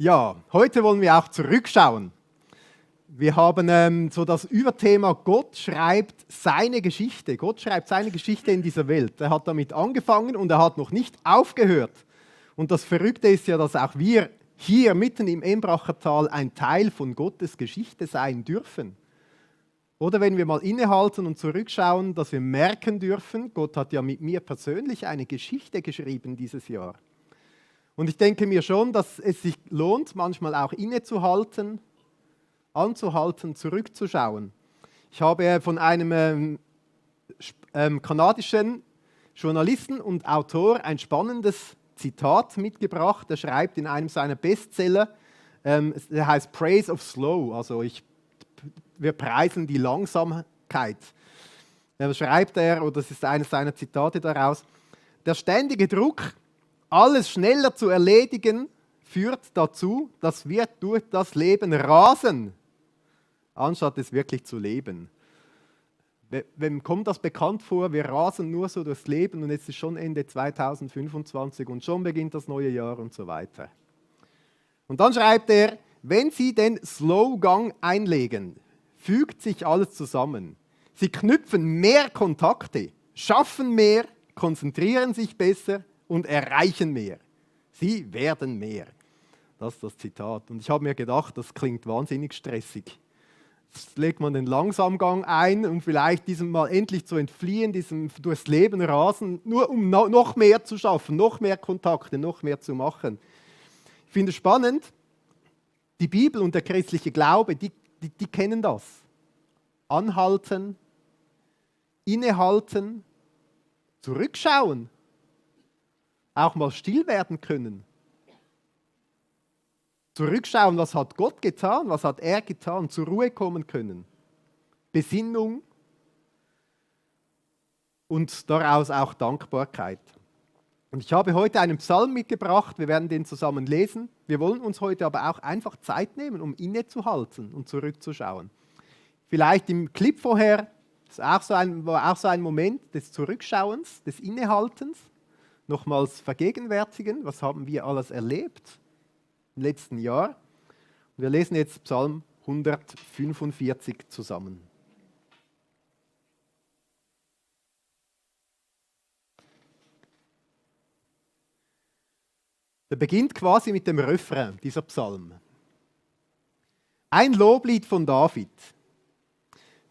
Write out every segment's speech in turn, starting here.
Ja, heute wollen wir auch zurückschauen. Wir haben so das Überthema, Gott schreibt seine Geschichte. Gott schreibt seine Geschichte in dieser Welt. Er hat damit angefangen und er hat noch nicht aufgehört. Und das Verrückte ist ja, dass auch wir hier mitten im Embracher Tal ein Teil von Gottes Geschichte sein dürfen. Oder wenn wir mal innehalten und zurückschauen, dass wir merken dürfen, Gott hat ja mit mir persönlich eine Geschichte geschrieben dieses Jahr. Und ich denke mir schon, dass es sich lohnt, manchmal auch innezuhalten, anzuhalten, zurückzuschauen. Ich habe von einem kanadischen Journalisten und Autor ein spannendes Zitat mitgebracht. Er schreibt in einem seiner Bestseller, der heißt Praise of Slow, also wir preisen die Langsamkeit. Da schreibt er, oder das ist eines seiner Zitate daraus, der ständige Druck, alles schneller zu erledigen, führt dazu, dass wir durch das Leben rasen, anstatt es wirklich zu leben. Wem kommt das bekannt vor? Wir rasen nur so durchs Leben und jetzt ist schon Ende 2025 und schon beginnt das neue Jahr und so weiter. Und dann schreibt er, wenn Sie den Slowgang einlegen, fügt sich alles zusammen. Sie knüpfen mehr Kontakte, schaffen mehr, konzentrieren sich besser und erreichen mehr. Sie werden mehr. Das ist das Zitat. Und ich habe mir gedacht, das klingt wahnsinnig stressig. Jetzt legt man den Langsamgang ein, um vielleicht diesem mal endlich zu entfliehen, diesem durchs Leben rasen, nur um noch mehr zu schaffen, noch mehr Kontakte, noch mehr zu machen. Ich finde es spannend, die Bibel und der christliche Glaube, die kennen das. Anhalten, innehalten, zurückschauen. Auch mal still werden können. Zurückschauen, was hat Gott getan, was hat er getan, zur Ruhe kommen können. Besinnung und daraus auch Dankbarkeit. Und ich habe heute einen Psalm mitgebracht, wir werden den zusammen lesen. Wir wollen uns heute aber auch einfach Zeit nehmen, um innezuhalten und zurückzuschauen. Vielleicht im Clip vorher, das war auch so ein Moment des Zurückschauens, des Innehaltens. Nochmals vergegenwärtigen, was haben wir alles erlebt im letzten Jahr. Und wir lesen jetzt Psalm 145 zusammen. Der beginnt quasi mit dem Refrain, dieser Psalm. Ein Loblied von David.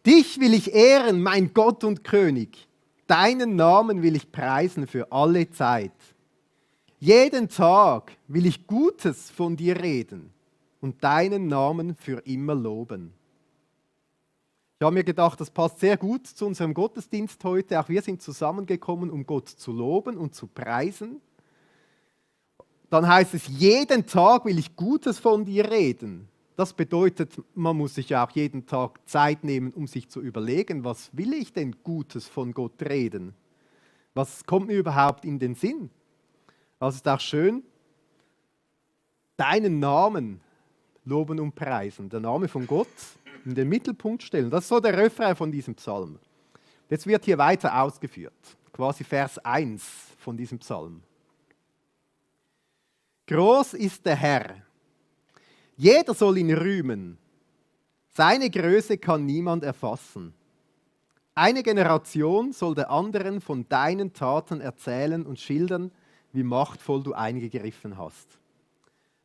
Dich will ich ehren, mein Gott und König. Deinen Namen will ich preisen für alle Zeit. Jeden Tag will ich Gutes von dir reden und deinen Namen für immer loben. Ich habe mir gedacht, das passt sehr gut zu unserem Gottesdienst heute. Auch wir sind zusammengekommen, um Gott zu loben und zu preisen. Dann heißt es, jeden Tag will ich Gutes von dir reden. Das bedeutet, man muss sich ja auch jeden Tag Zeit nehmen, um sich zu überlegen, was will ich denn Gutes von Gott reden? Was kommt mir überhaupt in den Sinn? Also ist auch schön, deinen Namen loben und preisen, der Name von Gott in den Mittelpunkt stellen. Das ist so der Refrain von diesem Psalm. Jetzt wird hier weiter ausgeführt, quasi Vers 1 von diesem Psalm. Groß ist der Herr. Jeder soll ihn rühmen. Seine Größe kann niemand erfassen. Eine Generation soll der anderen von deinen Taten erzählen und schildern, wie machtvoll du eingegriffen hast.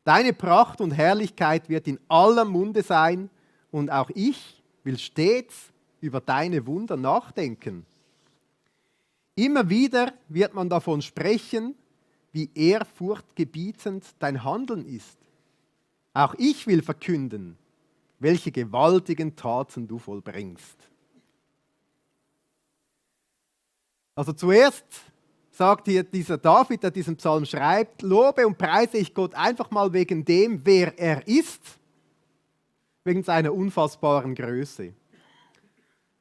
Deine Pracht und Herrlichkeit wird in aller Munde sein und auch ich will stets über deine Wunder nachdenken. Immer wieder wird man davon sprechen, wie ehrfurchtgebietend dein Handeln ist. Auch ich will verkünden, welche gewaltigen Taten du vollbringst. Also zuerst sagt hier dieser David, der diesen Psalm schreibt, lobe und preise ich Gott einfach mal wegen dem, wer er ist, wegen seiner unfassbaren Größe.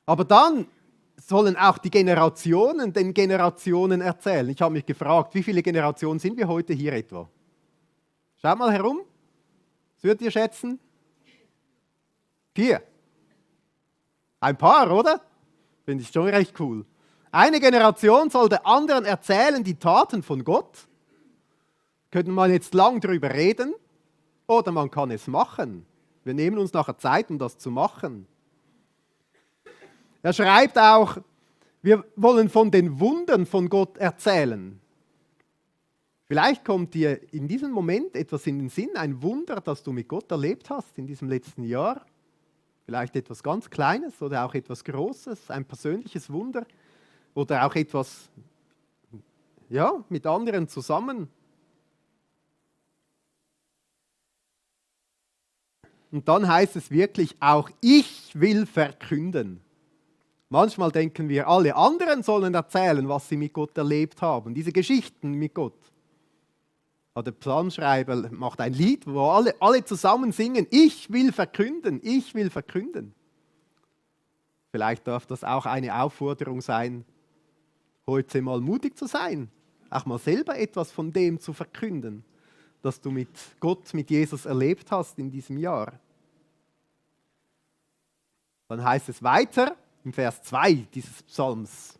Aber dann sollen auch die Generationen den Generationen erzählen. Ich habe mich gefragt, wie viele Generationen sind wir heute hier etwa? Schaut mal herum. Was würdet ihr schätzen? 4. Ein paar, oder? Finde ich schon recht cool. Eine Generation soll der anderen erzählen die Taten von Gott. Könnten wir jetzt lang drüber reden. Oder man kann es machen. Wir nehmen uns nachher Zeit, um das zu machen. Er schreibt auch, wir wollen von den Wundern von Gott erzählen. Vielleicht kommt dir in diesem Moment etwas in den Sinn, ein Wunder, das du mit Gott erlebt hast in diesem letzten Jahr. Vielleicht etwas ganz Kleines oder auch etwas Großes, ein persönliches Wunder oder auch etwas mit anderen zusammen. Und dann heißt es wirklich, auch ich will verkünden. Manchmal denken wir, alle anderen sollen erzählen, was sie mit Gott erlebt haben, diese Geschichten mit Gott. Aber der Psalmschreiber macht ein Lied, wo alle zusammen singen, ich will verkünden, ich will verkünden. Vielleicht darf das auch eine Aufforderung sein, heute mal mutig zu sein, auch mal selber etwas von dem zu verkünden, das du mit Gott, mit Jesus erlebt hast in diesem Jahr. Dann heißt es weiter im Vers 2 dieses Psalms.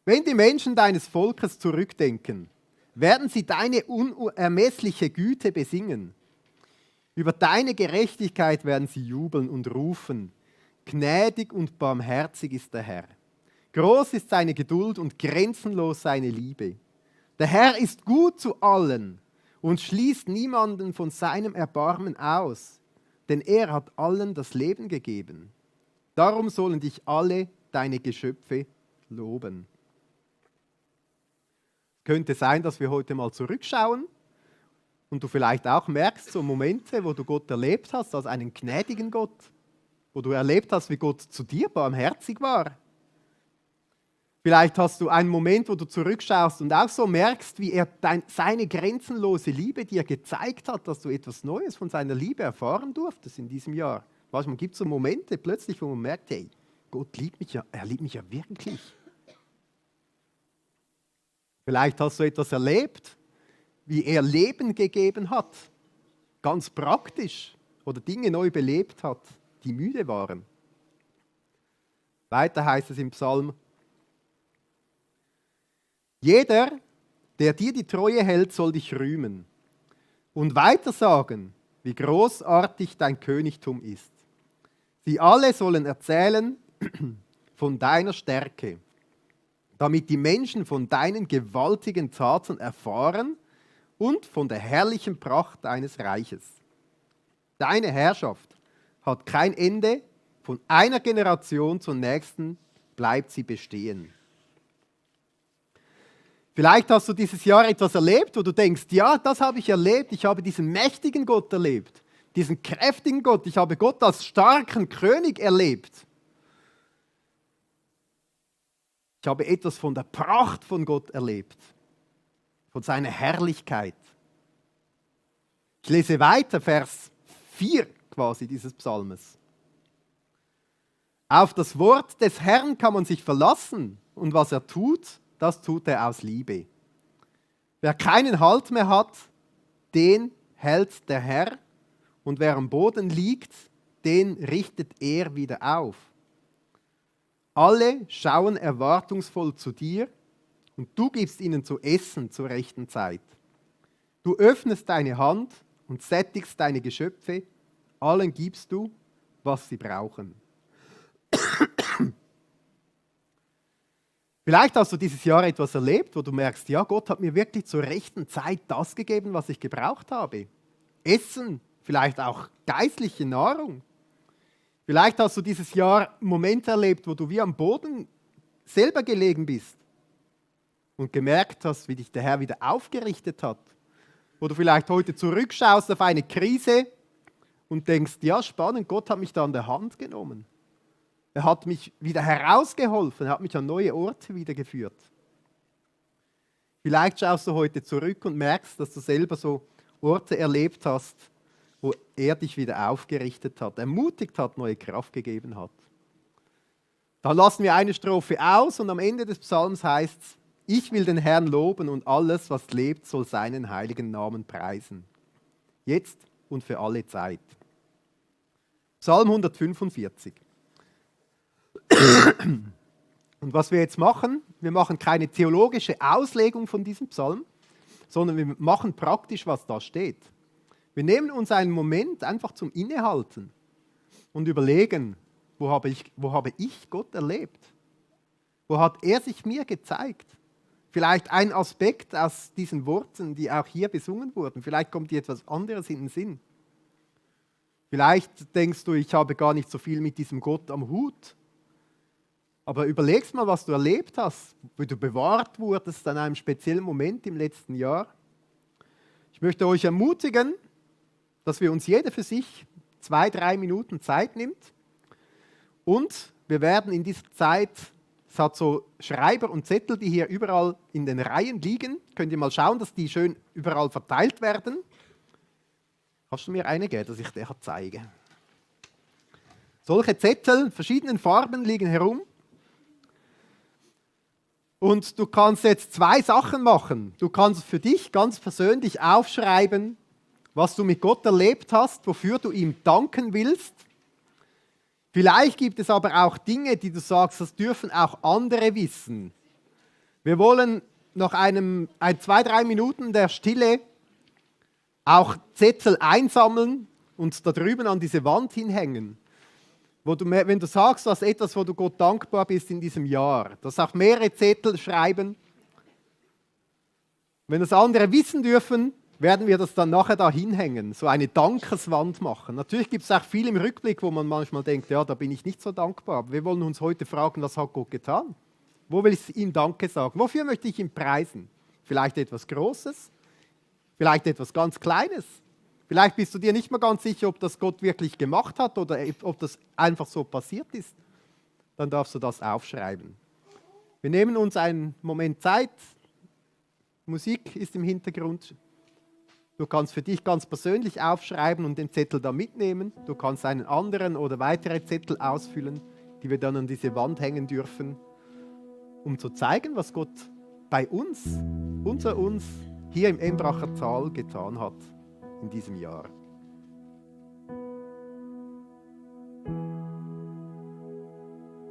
Wenn die Menschen deines Volkes zurückdenken, werden sie deine unermessliche Güte besingen. Über deine Gerechtigkeit werden sie jubeln und rufen. Gnädig und barmherzig ist der Herr. Groß ist seine Geduld und grenzenlos seine Liebe. Der Herr ist gut zu allen und schließt niemanden von seinem Erbarmen aus, denn er hat allen das Leben gegeben. Darum sollen dich alle deine Geschöpfe loben. Könnte sein, dass wir heute mal zurückschauen und du vielleicht auch merkst, so Momente, wo du Gott erlebt hast, als einen gnädigen Gott, wo du erlebt hast, wie Gott zu dir barmherzig war. Vielleicht hast du einen Moment, wo du zurückschaust und auch so merkst, wie er seine grenzenlose Liebe dir gezeigt hat, dass du etwas Neues von seiner Liebe erfahren durftest in diesem Jahr. Manchmal gibt es so Momente plötzlich, wo man merkt, hey, Gott liebt mich ja, er liebt mich ja wirklich. Vielleicht hast du etwas erlebt, wie er Leben gegeben hat, ganz praktisch, oder Dinge neu belebt hat, die müde waren. Weiter heißt es im Psalm, jeder, der dir die Treue hält, soll dich rühmen und weiter sagen, wie großartig dein Königtum ist. Sie alle sollen erzählen von deiner Stärke, damit die Menschen von deinen gewaltigen Taten erfahren und von der herrlichen Pracht deines Reiches. Deine Herrschaft hat kein Ende, von einer Generation zur nächsten bleibt sie bestehen. Vielleicht hast du dieses Jahr etwas erlebt, wo du denkst, ja, das habe ich erlebt, ich habe diesen mächtigen Gott erlebt, diesen kräftigen Gott, ich habe Gott als starken König erlebt. Ich habe etwas von der Pracht von Gott erlebt, von seiner Herrlichkeit. Ich lese weiter, Vers 4 quasi dieses Psalmes. Auf das Wort des Herrn kann man sich verlassen und was er tut, das tut er aus Liebe. Wer keinen Halt mehr hat, den hält der Herr und wer am Boden liegt, den richtet er wieder auf. Alle schauen erwartungsvoll zu dir und du gibst ihnen zu essen zur rechten Zeit. Du öffnest deine Hand und sättigst deine Geschöpfe, allen gibst du, was sie brauchen. Vielleicht hast du dieses Jahr etwas erlebt, wo du merkst, ja, Gott hat mir wirklich zur rechten Zeit das gegeben, was ich gebraucht habe. Essen, vielleicht auch geistliche Nahrung. Vielleicht hast du dieses Jahr Momente erlebt, wo du wie am Boden selber gelegen bist und gemerkt hast, wie dich der Herr wieder aufgerichtet hat. Wo du vielleicht heute zurückschaust auf eine Krise und denkst, ja, spannend, Gott hat mich da an der Hand genommen. Er hat mich wieder herausgeholfen, er hat mich an neue Orte wieder geführt. Vielleicht schaust du heute zurück und merkst, dass du selber so Orte erlebt hast, wo er dich wieder aufgerichtet hat, ermutigt hat, neue Kraft gegeben hat. Dann lassen wir eine Strophe aus und am Ende des Psalms heißt es, ich will den Herrn loben und alles, was lebt, soll seinen heiligen Namen preisen. Jetzt und für alle Zeit. Psalm 145. Und was wir jetzt machen, wir machen keine theologische Auslegung von diesem Psalm, sondern wir machen praktisch, was da steht. Wir nehmen uns einen Moment einfach zum Innehalten und überlegen, wo habe ich Gott erlebt? Wo hat er sich mir gezeigt? Vielleicht ein Aspekt aus diesen Worten, die auch hier besungen wurden. Vielleicht kommt dir etwas anderes in den Sinn. Vielleicht denkst du, ich habe gar nicht so viel mit diesem Gott am Hut. Aber überlegst mal, was du erlebt hast, wie du bewahrt wurdest an einem speziellen Moment im letzten Jahr. Ich möchte euch ermutigen, dass wir uns jeder für sich 2-3 Minuten Zeit nimmt. Und wir werden in dieser Zeit, es hat so Schreiber und Zettel, die hier überall in den Reihen liegen. Könnt ihr mal schauen, dass die schön überall verteilt werden. Hast du mir eine gegeben, dass ich dir zeige? Solche Zettel, verschiedenen Farben liegen herum. Und du kannst jetzt 2 Sachen machen. Du kannst für dich ganz persönlich aufschreiben, was du mit Gott erlebt hast, wofür du ihm danken willst. Vielleicht gibt es aber auch Dinge, die du sagst, das dürfen auch andere wissen. Wir wollen nach 2-3 Minuten der Stille auch Zettel einsammeln und da drüben an diese Wand hinhängen. Wenn du sagst, du hast etwas, wo du Gott dankbar bist in diesem Jahr, das auch mehrere Zettel schreiben. Wenn das andere wissen dürfen, werden wir das dann nachher da hinhängen, so eine Dankeswand machen. Natürlich gibt es auch viel im Rückblick, wo man manchmal denkt, ja, da bin ich nicht so dankbar. Aber wir wollen uns heute fragen, was hat Gott getan? Wo will ich ihm Danke sagen? Wofür möchte ich ihn preisen? Vielleicht etwas Großes? Vielleicht etwas ganz Kleines? Vielleicht bist du dir nicht mal ganz sicher, ob das Gott wirklich gemacht hat oder ob das einfach so passiert ist. Dann darfst du das aufschreiben. Wir nehmen uns einen Moment Zeit. Musik ist im Hintergrund. Du kannst für dich ganz persönlich aufschreiben und den Zettel da mitnehmen. Du kannst einen anderen oder weitere Zettel ausfüllen, die wir dann an diese Wand hängen dürfen, um zu zeigen, was Gott bei uns, unter uns, hier im Embracher Tal getan hat in diesem Jahr.